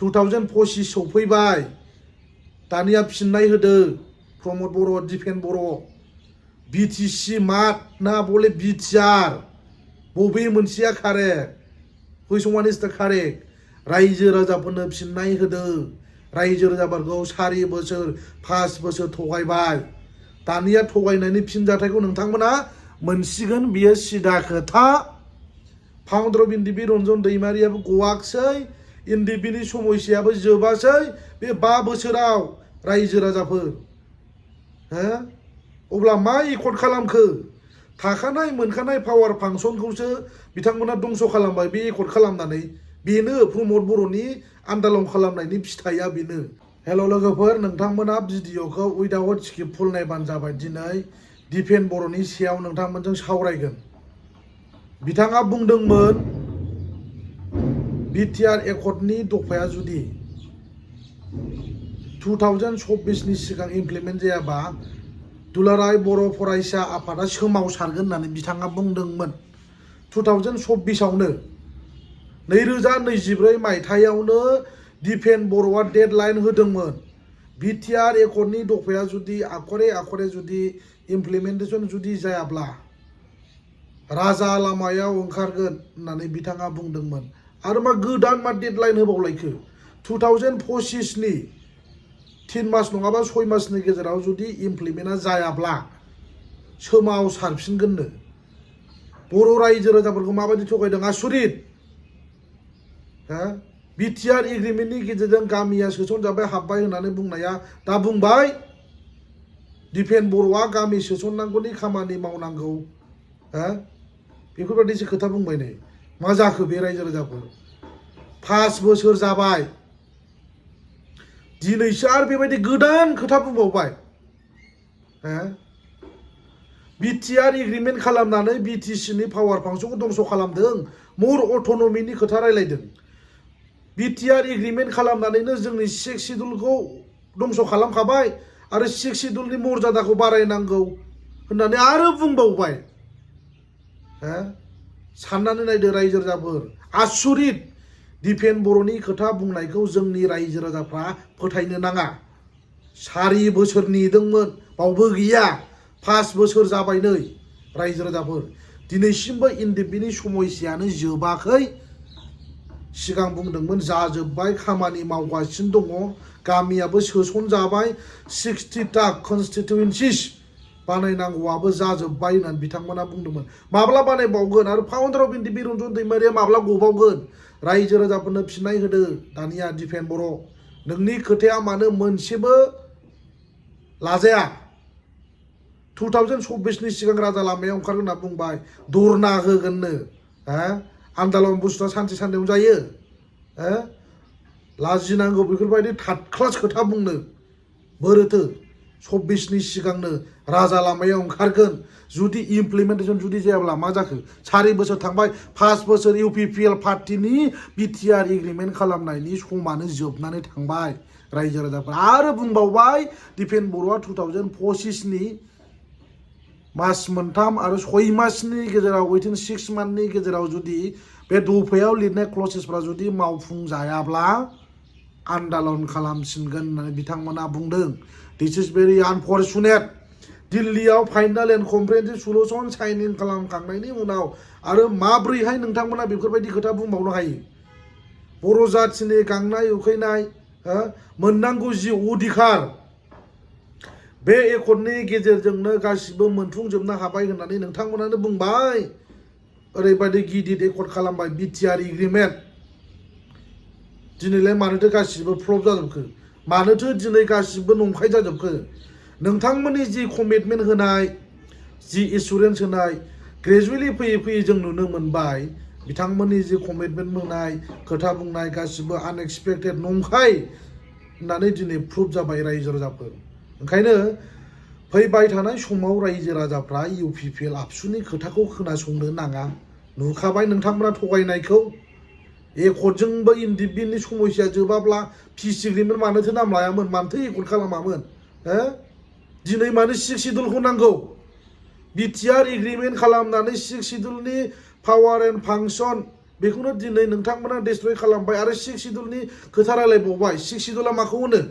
2025 सौफैबाय दानिया फिननाय होदो प्रमद बर' दिपेन बर' बिटिसि मात ना बले बिटिआर बबे मोनसेया correct which one is the correct रायजो राजाफोरनो फिननाय होदो रायजो राजाफोरखौ 4 बोसोर 5 बोसोर थगायबाय दानिया थगायनायनि फिनजाथायखौ नोंथांमोना मोनसिगोन बियो सिदा खोथा फाउन्डार अफ एनडिबि रन्जन दैमारियाबो गवाखसै एनडिबिनि समयसायाबो जोबासै बे 5 बोसोराव रायजो राजाफोर हो अब्ला मा एकर्ड खालामखो थाखानाय मोनखानाय पावार फांसनखौसो बिथांमोना दंस' खालामबाय बे एकर्ड खालामनानै बेनो प्रमद बर'नि आन्दालन खालामनायनि फिथाइया बेनो हेल' लोगोफोर नोंथांमोना भिडिअखौ उइदाउट स्क्रिप्ट फुल नायबानो जाबाय दिनै दिपेन बर'नि सायाव नोंथांमोनजों सावरायगोन बिथाङा बुंदोंमोन बिटिआर एकर्डनि दफाया जुदि 2024 नि सिगां इमप्लिमेन्ट जायाबा दुलाराय बर' फरायसा आफादा सोमावसारगोन होननानै बिथाङा बुंदोंमोन 2024 आवनो 2024 मायथाइयावनो दिपेन बर'आ डेडलाइन होदोंमोन बिटिआर एकर्डनि दफाया जुदि आखरे जुदि इमप्लिमेन्टेसन जुदि जायाब्ला राजा लामायाव ओंखारगोन होननानै बिथाङा बुंदोंमोन आरो मा गोदान मा डेडलाइन होबावलायखो 2025 नि 3 मास नङाबा 6 मासनि गेजेराव जुदि इमप्लिमेन्टआ जायाब्ला सोमावसारफिनगोननो बर' रायजो राजाफोरखौ माबायदि थगायदों आसुरित हो बिटिआर एग्रिमेन्टनि गेजेरजों गामिया सोसनजाबाय हाबबाय होननानै बुंनाया दा बुंबाय दिपेन बर'आ गामि सोसननांगौनि खामानि मावनांगौ हो बेफोरबायदिसो खोथा बुंबाय नै मा जाखो बे रायजो राजाफोर 5 बोसोर जाबाय दिनैसो आरो बेबायदि गोदान खोथा बुंबावबाय हो बिटिआर एग्रिमेन्ट खालामनानै बिटिसिनि पावार फांसनखौ दंस' खालामदों मोर अट'नमिनि खोथा रायलायदों बिटिआर एग्रिमेन्ट खालामनानैनो जोंनि 6 सिडुलखौ दंस' खालामखाबाय आरो 6 सिडुलनि मर्यादाखौ बारायनांगौ होननानै आरो बुंबावबाय हो साननानै नायदो रायजो राजाफोर आसुरित दिपेन बर'नि खोथा बुंनायखौ जोंनि रायजो राजाफ्रा फोथायनो नाङा 4 बोसोर नेदोंमोन बावबो गैया 5 बोसोर जाबाय नै रायजो राजाफोर दिनैसिमबो एनडिबिनि समयसायानो जोबाखै सिगां बुंदोंमोन जाजोब्बाय खामानि मावगासिनो दङ गामियाबो सोसनजाबाय 60टा कनस्टिटुएन्सिस बानायनांगौआबो जाजोब्बाय होननानै बिथांमोना बुंदोंमोन माब्ला बानायबावगोन आरो फाउन्डार अफ एनडिबि रन्जन दैमारिया माब्ला गबावगोन रायजो राजाफोरनो फिननाय होदो दानिया दिपेन बर' नोंनि खोथाया मानो मोनसेबो लाजाया 2024 नि सिगां राजा लामायाव ओंखारगोन होनना बुंबाय धरना होगोननो हो आन्दालन बुस्थुआ सानसे साननैयावनो जायो हो लाजिनांगौ बेफोरबायदि थार्ड क्लास खोथा बुंनो बोरोथो 24 नि सिगांनो राजा लामायाव ओंखारगोन जुदि इमप्लिमेन्टेसन जुदि जायाब्ला मा जाखो 4 बोसोर थांबाय 5 बोसोर इउपिपिएल पार्टिनि बिटिआर एग्रिमेन्ट खालामनायनि समानो जोबनानै थांबाय रायजो राजाफोर आरो बुंबावबाय दिपेन बर'आ 2025 नि मास मोनथाम आरो 6 मासनि गेजेराव विथिन 6 मान्थनि गेजेराव जुदि बे दफायाव लिरनाय क्लसेसफ्रा जुदि मावफुंजायाब्ला आन्दालन खालामसिनगोन होननानै बिथांमोना बुंदों दिस इज भेरि आनफर्चुनेट दिल्लीयाव final and comprehensive solution shining खालामखांनायनि उनाव आरो माब्रैहाय नोंथांमोना बेफोरबायदि खोथा बुंबावनो हायो बर' जाथिनि गांनाय उखैनाय मोननांगौ जि अधिकार बे एकर्डनि गेजेरजोंनो गासिबो मोनफुंजोबनो हाबाय होननानै नोंथांमोनानो बुंबाय ओरैबायदि गिदिर एकर्ड खालामबाय बिटिआर एग्रिमेन्ट दिनैलाय मानोथो गासिबो फ्लप जाजोबखो मानोथो दिनै गासिबो नंखाय जाजोबखो नोंथांमोननि जि कमिटमेन्ट होनाय जि एसुरेन्स होनाय ग्रेजुवेलि फैयै फैयै जों नुनो मोनबाय बिथांमोननि जि कमिटमेन्ट होनाय खोथा बुंनाय गासिबो आनएक्सपेक्टेड नंखाय होननानै दिनै प्रुफ जाबाय रायजो राजाफोर ओंखायनो फैबाय थानाय समाव रायजो राजाफ्रा इउपिपिएल आबसुनि खोथाखौ खोनासंनो नाङा नुखाबाय नोंथांमोना थगायनायखौ एकर्डजोंबो एनडिबिनि समयसाया जोबाब्ला पिस एग्रिमेन्ट मानोथो नाम लायामोन मानोथो एकर्ड खालामामोन हो दिनै मानो 6 सिडुलखौ नांगौ बिटिआर एग्रिमेन्ट खालामनानै 6 सिडुलनि पावार एन्ड फांसन बेखौनो दिनै नोंथांमोना डिस्ट्रय खालामबाय आरो 6 शिड्युलनि खोथा रायलायबावबाय 6 शिड्युला माखौ होनो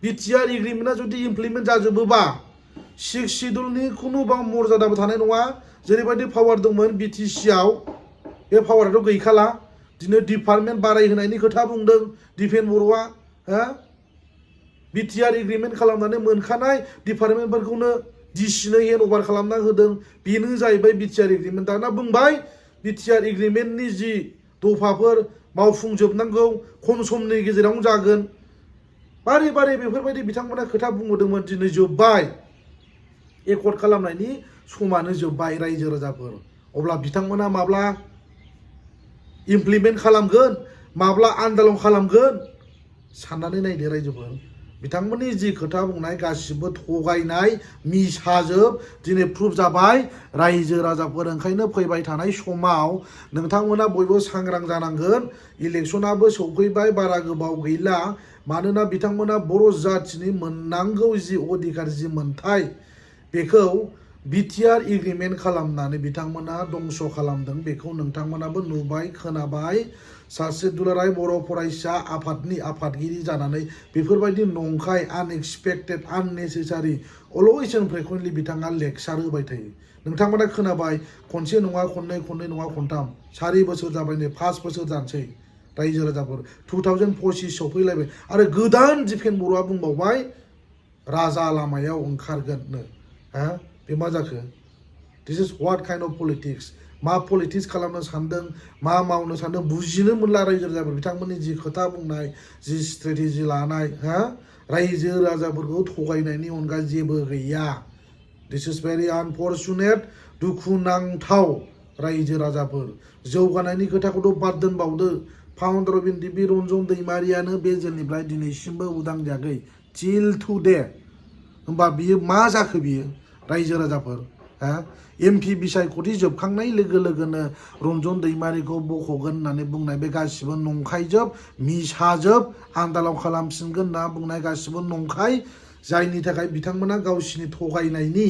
बिटिआर एग्रिमेन्टआ जुदि इमप्लिमेन्ट जाजोबोबा 6 शिड्युलनि खुनु मर्यादाबो थानाय नङा जेरैबायदि पावार दंमोन बिटिसिआव बे पावाराथ' गैखाला दिनै डिपार्टमेन्ट बारायहोनायनि खोथा बुंदों डिफेन्स बर'आ हा बिटिआर एग्रिमेन्ट खालामनानै मोनखानाय डिपार्टमेन्टफोरखौनो डिसिनो हेन्ड अभार खालामना होदों बेनो जाहैबाय बिटिआर एग्रिमेन्ट दाना बुंबाय बिटिआर एग्रिमेन्टनि जि दफाफोर मावफुंजोबनांगौ खम समनि गेजेरावनो जागोन बारे बारे बेफोरबायदि बिथांमोना खोथा बुंबोदोंमोन दिनै जोब्बाय एकर्ड खालामनायनि समानो जोब्बाय रायजो राजाफोर अब्ला बिथांमोना माब्ला इमप्लिमेन्ट खालामगोन माब्ला आन्दोलन खालामगोन साननानै नायदो रायजोफोर बिथांमोननि जि खोथा बुंनाय गासिबो थगायनाय मिसाजोब दिनै प्रुफ जाबाय रायजो राजाफोर ओंखायनो फैबाय थानाय समाव नोंथांमोना बयबो सांग्रां जानांगोन इलेक्शनाबो सौफैबाय बारा गोबाव गैला मानोना बिथांमोना बर' जाथिनि मोननांगौ जि अधिकार जि मोनथाय बेखौ बिटिआर एग्रिमेन्ट खालामनानै बिथांमोना दंस खालामदों बेखौ नोंथांमोनाबो नुबाय खोनाबाय सासे दुलाराय बर' फरायसा आफादनि आफादगिरि जानानै बेफोरबायदि नंखाय unexpected unnecessary always and frequently बिथाङा लेक्सार होबाय थायो नोंथांमोना खोनाबाय खनसे नङा खननै खननै नङा खनथाम 4 बोसोर जाबाय नै 5 बोसोर जानोसै रायजो राजाफोर 2025 सौफैलायबाय आरो गोदान डिफेन्स बर'आ बुंबावबाय राजा लामायाव ओंखारगोननो हा बे मा जाखो दिस इज व्हाट काइन्ड अफ पलिटिक्स मा पलिटिक्स खालामनो सानदों मा मावनो सानदों बुजिनो मोनला रायजो राजाफोर बिथांमोननि जि खोथा बुंनाय जि स्ट्रेटेजि लानाय हा रायजो राजाफोरखौ थगायनायनि अनगा जेबो गैया दिस इज भेरि आनफर्चुनेट दुखुनांथाव रायजो राजाफोर जौगानायनि खोथाखौथ' बाद दोनबावदो फाउन्डार अफ एनडिपि रन्जन दैमारियानो बे जेलनिफ्राय दिनैसिमबो उदां जायाखै टिल टुडे होमबा बियो मा जाखो बियो रायजो राजाफोर हा एमपि बिसायख'थि जोबखांनाय लोगो लोगोनो रन्जन दैमारिखौ बख'गोन होननानै बुंनाय बे गासिबो नंखायजोब मिसाजोब आन्दालन खालामफिनगोन होनना बुंनाय गासिबो नंखाय जायनि थाखाय बिथांमोना गावसिनि थगायनायनि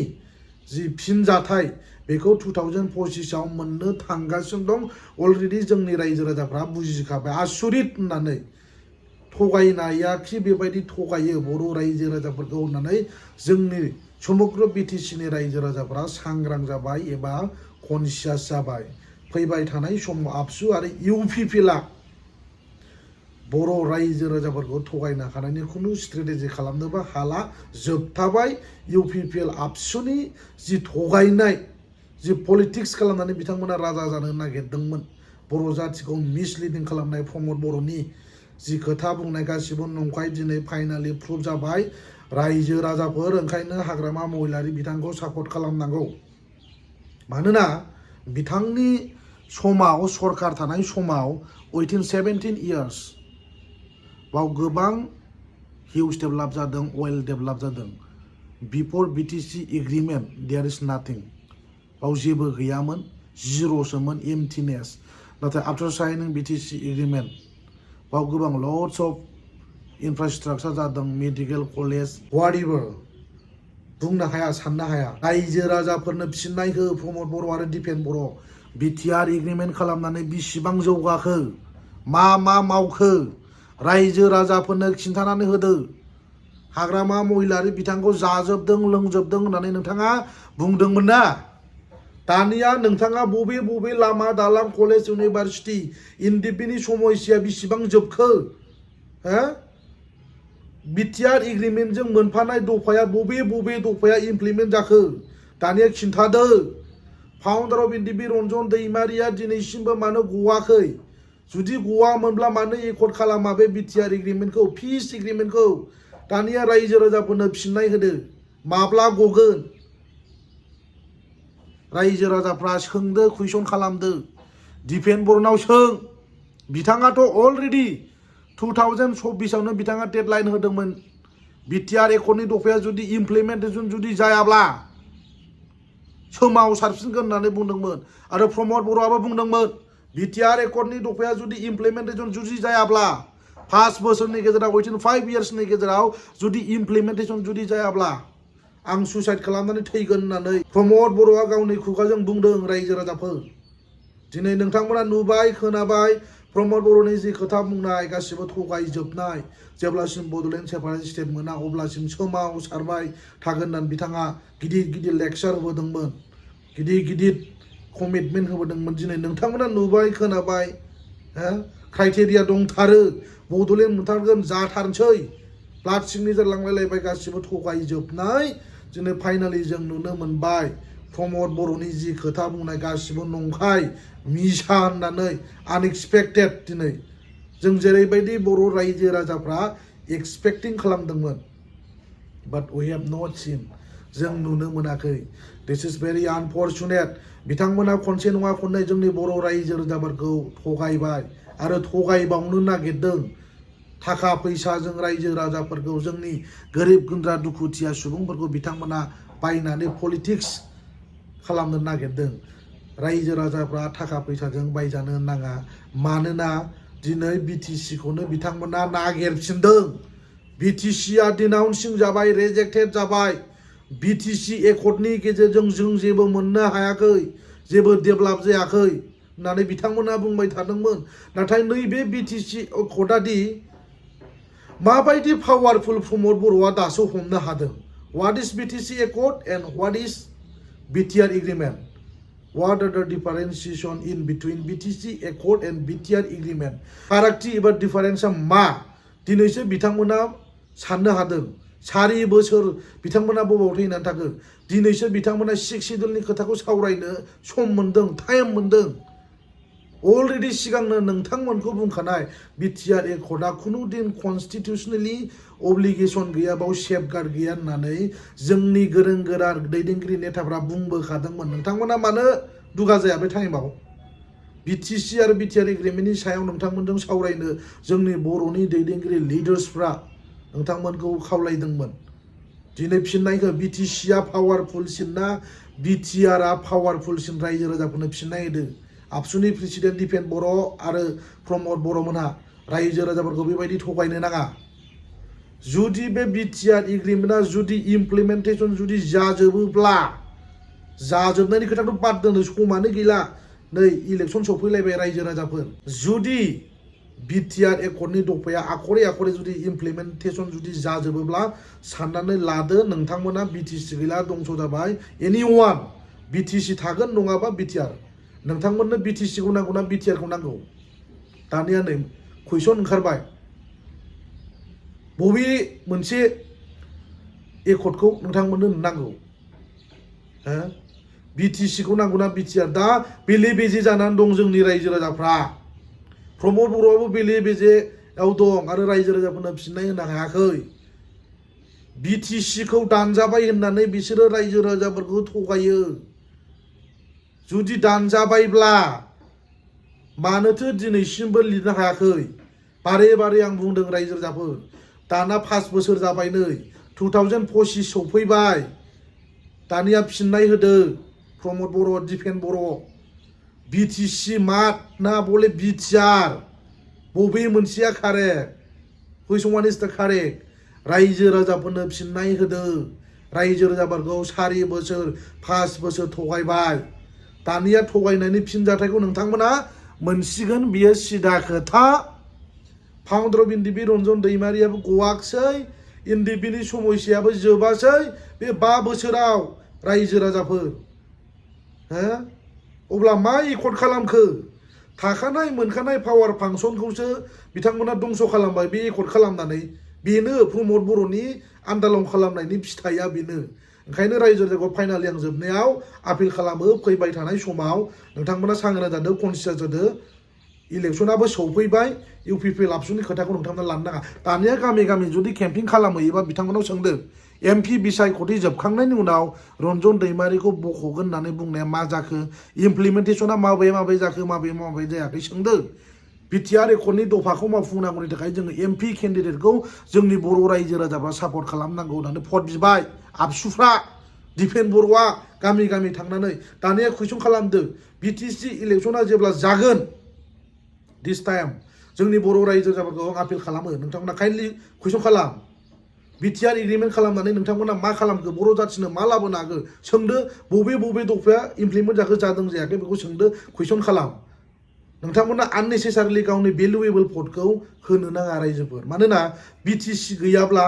जि फिनजाथाय बेखौ 2025आव मोननो थांगासिनो दं अलरेडि जोंनि रायजो राजाफ्रा बुजिखाबाय आसुरित होननानै थगायनायाखि बेबायदि थगायो बर' रायजो राजाफोरखौ होननानै जोंनि समग्र बिटिसिनि रायजो राजाफ्रा सांग्रां जाबाय एबा कनसियास जाबाय फैबाय थानाय समाव आबसु आरो इउपिपिएलआ बर' रायजो राजाफोरखौ थगायनो हानायनि खुनु स्ट्रेटेजि खालामनोबो हाला जोबथाबाय इउपिपिएल आबसुनि जि थगायनाय जि पलिटिक्स खालामनानै बिथांमोना राजा जानो नागिरदोंमोन बर' जातिखौ मिसलिडिं खालामनाय प्रमद बर'नि जि खोथा बुंनाय गासिबो नंखाय दिनै फाइनालि प्रुफ जाबाय रायजो राजाफोर ओंखायनो हाग्रामा महिलारि बिथांखौ सापर्ट खालामनांगौ मानोना बिथांनि समाव सरकार थानाय समाव विथिन 17 इयार्स बाव गोबां हिउज डेभेलप जादों वेल डेभेलप जादों बिफोर बिटिसि एग्रिमेन्ट देयर इज नाथिं बाव जेबो गैयामोन जिर'सोमोन एमटिनेस नाथाय आफ्टार साइनिं बिटिसि एग्रिमेन्ट बाव गोबां लट्स अफ इनफ्रास्ट्राक्चार जादों मेडिकेल कलेज वाटएभार बुंनो हाया साननो हाया रायजो राजाफोरनो फिननाय हो प्रमद बर' आरो डिफेन्स बर' बिटिआर एग्रिमेन्ट खालामनानै बिसिबां जौगाखो मा मावखो रायजो राजाफोरनो खिन्थानानै होदो हाग्रामा महिलारि बिथांखौ जाजोबदों लोंजोबदों होननानै नोंथाङा बुंदोंमोन ना दानिया नोंथाङा बबे बबे लामा दालां कलेज इउनिभारसिटि एनडिपिनि समस्या बिसिबां जोबखो हो बिटिआर एग्रिमेन्टजों मोनफानाय दफाया बबे बबे दफाया इमप्लिमेन्ट जाखो दानिया खिन्थादो फाउन्डार अफ एनडिपि रन्जन दैमारिया दिनैसिमबो मानो गवाखै जुदि गवामोनब्ला मानो एकर्ड खालामा बे बिटिआर एग्रिमेन्टखौ पिस एग्रिमेन्टखौ दानिया रायजो राजाफोरनो फिननाय होदो माब्ला गगोन रायजो राजाफ्रा सोंदो कुइसन खालामदो डिफेन्स बर्डनाव सों बिथाङाथ' अलरेडि 2024आवनो बिथाङा डेडलाइन होदोंमोन बिटिआर एकर्डनि दफाया जुदि इमप्लिमेन्टेसन जुदि जायाब्ला सोमावसारफिनगोन होननानै बुंदोंमोन आरो प्रमद बर'आबो बुंदोंमोन बिटिआर एकर्डनि दफाया जुदि इमप्लिमेन्टेसन जुदि जायाब्ला 5 बोसोरनि गेजेराव विथिन 5 इयार्सनि गेजेराव जुदि इमप्लिमेन्टेसन जुदि जायाब्ला आं सुइसाइड खालामनानै थैगोन होननानै प्रमद बर'आ गावनि खुगाजों बुंदों रायजो राजाफोर दिनै नोंथांमोना नुबाय खोनाबाय प्रमद बर'नि जि खोथा बुंनाय गासिबो थगायजोबनाय जेब्लासिम बड'लेण्ड सेपारेट स्टेट मोना अब्लासिम सोमावसारबाय थागोन होननानै बिथाङा गिदिर गिदिर लेक्सार होबोदोंमोन गिदिर गिदिर कमिटमेन्ट होबोदोंमोन दिनै नोंथांमोना नुबाय खोनाबाय क्राइटेरिया दंथारो बड'लेण्ड मोनथारगोन जाथारनोसै ब्लाड सिगनेचार लांलायलायबाय गासिबो थगायजोबनाय दिनै फाइनालि जों नुनो मोनबाय प्रमद बर'नि जि खोथा बुंनाय गासिबो नंखाय मिसा होननानै आनएक्सपेक्टेड दिनै जों जेरैबायदि बर' रायजो राजाफ्रा एक्सपेक्टिं खालामदोंमोन बाट वी हेभ नट सिन जों नुनो मोनाखै दिस इज भेरि आनफर्चुनेट बिथांमोना खनसे नङा खननै जोंनि बर' रायजो राजाफोरखौ थगायबाय आरो थगायबावनो नागिरदों थाखा फैसाजों रायजो राजाफोरखौ जोंनि गोरिब गुन्द्रा दुखुथिया सुबुंफोरखौ बिथांमोना बायनानै पलिटिक्स खालामनो नागिरदों रायजो राजाफ्रा थाखा फैसाजों बायजानो नाङा मानोना दिनै बिटिसि खौनो बिथांमोना नागिरफिनदों बिटिसिआ डिनाउन्सिं जाबाय रिजेक्टेड जाबाय बिटिसि एकर्डनि गेजेरजों जों जेबो मोननो हायाखै जेबो डेभेलप जायाखै होननानै बिथांमोना बुंबाय थादोंमोन नाथाय नैबे बिटिसि एकर्डआदि माबायदि पावारफुल प्रमद बर'आ दासो हमनो हादों what is BTC accord and what is BTR agreement What are the differentiation in between BTC Accord and BTR Agreement? फारागथि एबा डिफारेन्सआ मा दिनैसो बिथांमोना साननो हादों 4 बोसोर बिथांमोना बबाव थैनानै थाखो दिनैसो बिथांमोना 6 शिड्युलनि खोथाखौ सावरायनो सम मोनदों टाइम मोनदों अलरेडि सिगांनो नोंथांमोनखौ बुंखानाय बिटिआर एकर्डआ खुनु दिन कन्स्टिटिउसनेलि अब्लिगेशन गैया बाव सेफगार्ड गैया होननानै जोंनि गोरों गोरा दैदेनगिरि नेताफ्रा बुंबोखादोंमोन नोंथांमोना मानो दुगा जाया बे टाइमाव बिटिसि आरो बिटिआर एग्रिमेन्टनि सायाव नोंथांमोनजों सावरायनो जोंनि बर'नि दैदेनगिरि लिडार्सफ्रा नोंथांमोनखौ खावलायदोंमोन दिनै फिननाय हो बिटिसिआ पावारफुलसिन ना बिटिआरआ पावारफुलसिन रायजो राजाफोरनो फिननाय होदो आबसुनि प्रेसिडेन्ट दिपेन बर' आरो प्रमद बर'मोनहा रायजो राजाफोरखौ बेबायदि थगायनो नाङा जुदि बे बिटिआर एग्रिमेन्टआ जुदि इमप्लिमेन्टेसन जुदि जाजोबोब्ला जाजोबनायनि खोथाखौ बाद दोनो समानो गैला नै इलेक्सन सफैलायबाय रायजो राजाफोर जुदि बिटिआर एकर्डनि दफाया आखरे आखरे जुदि इमप्लिमेन्टेसन जुदि जाजोबोब्ला साननानै लादो नोंथांमोना बिटिसि गैला दंस जाबाय एनिवान बिटिसि थागोन नङाबा बिटिआर नोंथांमोननो बिटिसिखौ नांगौ ना बिटिआरखौ नांगौ दानिया नै कुइसन ओंखारबाय बबे मोनसे एकर्डखौ नोंथांमोननो नांगौ बिटिसिखौ नांगौ ना बिटिआर दा बेले बेजे जानानै दं जोंनि रायजो राजाफ्रा प्रमद बर'आबो बेले बेजेआव दं आरो रायजो राजाफोरनो फिननाय होनो हायाखै बिटिसिखौ दानजाबाय होननानै बिसोरो रायजो राजाफोरखौ थगायो जुदि दानजाबायब्ला मानोथो दिनैसिमबो लिरनो हायाखै बारे बारे आं बुंदों रायजो राजाफोर दाना 5 बोसोर जाबाय नै 2025 सफैबाय दानिया फिननाय होदो प्रमद बर' दिपेन बर' बिटिसि मात ना बले बिटिआर बबे मोनसेया कारेक्ट हुइच वान इज द कारेक्ट रायजो राजाफोरनो फिननाय होदो रायजो राजाफोरखौ 4 बोसोर 5 बोसोर थगायबाय दानिया थगायनायनि फिनजाथायखौ नोंथांमोना मोनसिगोन बियो सिदा खोथा फाउन्डार अफ एनडिबि रन्जन दैमारियाबो गवाखसै एनडिबिनि समयसायाबो जोबासै बे 5 बोसोराव रायजो राजाफोर अब्ला मा एकर्ड खालामखो थाखानाय मोनखानाय पावार फांसनखौसो बिथांमोना दंस खालामबाय बे एकर्ड खालामनानै बेनो प्रमद बर'नि आन्दालन खालामनायनि फिथाइया बेनो ओंखायनो रायजो राजाखौ फाइनालि आं जोबनायाव आपिल खालामो फैबाय थानाय समाव नोंथांमोना सांग्रां जादो कनसियास जादो इलेक्सनाबो सौफैबाय इउपिपिएल आबसुनि खोथाखौ नोंथांमोना लानो नाङा दानिया गामि गामि जुदि केम्पिं खालामहैयोबा बिथांमोनाव सोंदो एमपि बिसायख'थि जोबखांनायनि उनाव रन्जन दैमारिखौ बख'गोन होननानै बुंनाया मा जाखो इमप्लिमेन्टेसना माबे माबे जाखो माबे माबे जायाखै सोंदो बिटिआर एकर्डनि दफाखौ मावफुंनांगौनि थाखाय जोङो एमपि केन्डिडेटखौ जोंनि बर' रायजो राजाफ्रा सापर्ट खालामनांगौ होननानै भट बिबाय आबसुफ्रा दिपेन बर'आ गामि गामि थांनानै दानिया कुइसन खालामदो बिटिसि इलेक्सना जेब्ला जागोन दिस टाइम जोंनि बर' रायजो राजाफोरखौ आपिल खालामो नोंथांमोना काइन्डलि कुइसन खालाम बिटिआर एग्रिमेन्ट खालामनानै नोंथांमोना मा खालामखो बर' जाथिनो मा लाबोनो हागो सोंदो बबे बबे दफाया इमप्लिमेन्ट जाखो जादों जायाखै बेखौ सोंदो कुइसन खालाम नोंथांमोना आननेसेसारिलि गावनि भेलुएबल भटखौ होनो नाङा रायजोफोर मानोना बिटिसि गैयाब्ला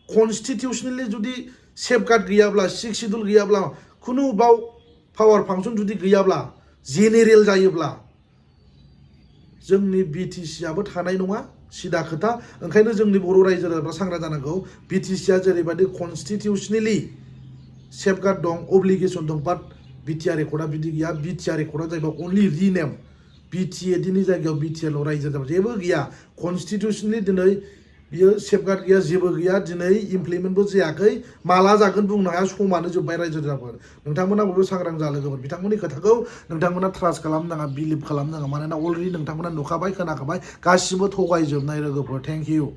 कनस्टिटिउसनेलि जुदि सेफगार्ड गैयाब्ला सिक्स शिड्युल गैयाब्ला खुनु बाव पावार फांसन जुदि गैयाब्ला जेनेरेल जायोब्ला जोंनि बिटिसिआबो थानाय नङा सिदा खोथा ओंखायनो जोंनि बर' रायजो राजाफ्रा सांग्रां जानांगौ बिटिसिआ जेरैबायदि कनस्टिटिउसनेलि सेफगार्ड दं अब्लिगेसन दं बाट बिटिआर रेकर्डआ बिदि गैया बिटिआर रेकर्डआ जाहैबाय अनलि रिनेम बिटिएडिनि जायगायाव बिटिएल रायजो जाबाय जेबो गैया कनस्टिटिउसनलि दिनै बियो सेफगार्ड गैया जेबो गैया दिनै इमप्लिमेन्टबो जायाखै माला जागोन बुंनो हाया समानो जोब्बाय रायजो राजाफोर नोंथांमोना बयबो सांग्रां जालोगोन बिथांमोननि खोथाखौ नोंथांमोना ट्रास्ट खालामनाङा बिलिभ खालामनाङा मानोना अलरेडि नोंथांमोना नुखाबाय खोनाखाबाय गासिबो थगायजोबनाय लोगोफोर थेंक इउ